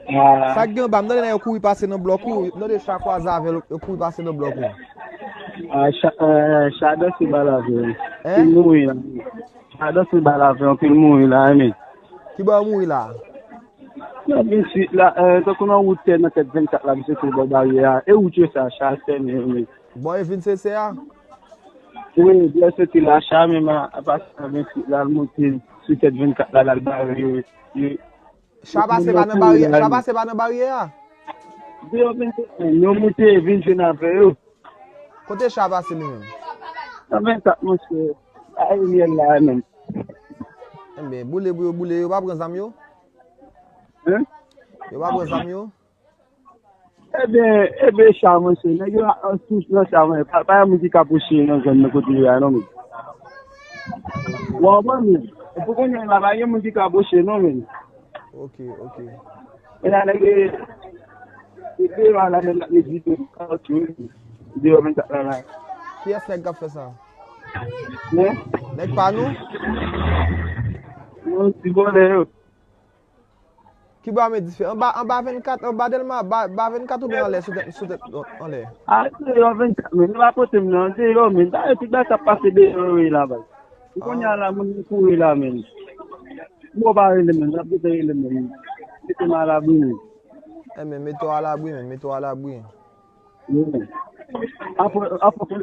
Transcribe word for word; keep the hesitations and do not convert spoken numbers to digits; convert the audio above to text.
Ah. Sa k gen anba, m tande nèg yo kouri pase nan blòk ou, m tande cha kwaze avè l, yo kouri pase nan blòk ou. Ah, cha, eh, cha danse bal avè l. Hein? Li mouri la. Cha danse bal avè l, li mouri la, men. Ki bò yo mouri la? Nan vennswit la, eh, tankou nan wout tè nan tèt vennkat la, misye te bò baryè a. E wout yo sa, cha sènen yo, men. Bò e vin sese a? Wi, bò soti la, cha menm a, a pase nan vennswit la, l monte sou tèt vennkat la, l al bare yo. Yo, Cha pase pa nan baryè, cha pase pa nan baryè a. Deyò vennkat, yo monte vin jwenn avè yo. Kote cha pase li menm? Nan vennkat, monchè. Ay, myèl la menm. Enben, boule pou yo boule, yo pa pran zam yo? Hein? Yo pa pran zam yo? Ebyen, ebyen, cha, monchè. Nèg yo an sous nan cha, men. Pa, pa gen moun ki ka pwoche nan zòn nan kote yo a, non, men. Ou konprann, men? E pou kounye a la, pa gen moun ki ka pwoche, non, men. Ok, ok. E la, nèg, e, e, e, la, la, nèg, nèg, vizite, ok, deyò, men, sa, la, la. Kiyès nèg k ap fè sa? Men? Nèg pa nou? Non, ti vòlè yo. Ki bò a met dife? Anba, anba vennkat, anba Dèlma, ba, ba vennkat oubyen anlè, sou tèt, sou tèt, anlè? A, se yo vennkat, men, yo pa kote m nan, se yo, men. Dayè, tout bagay k ap pase deyò yo ye la, baz. Pou kounye a la, moun yo kouri la, men. Bon, pa rele, men, n ap gentan rele, men. Mete m alabri, men. Enben, mete w alabri, men, mete w alabri. Wi, men. Apre, apre,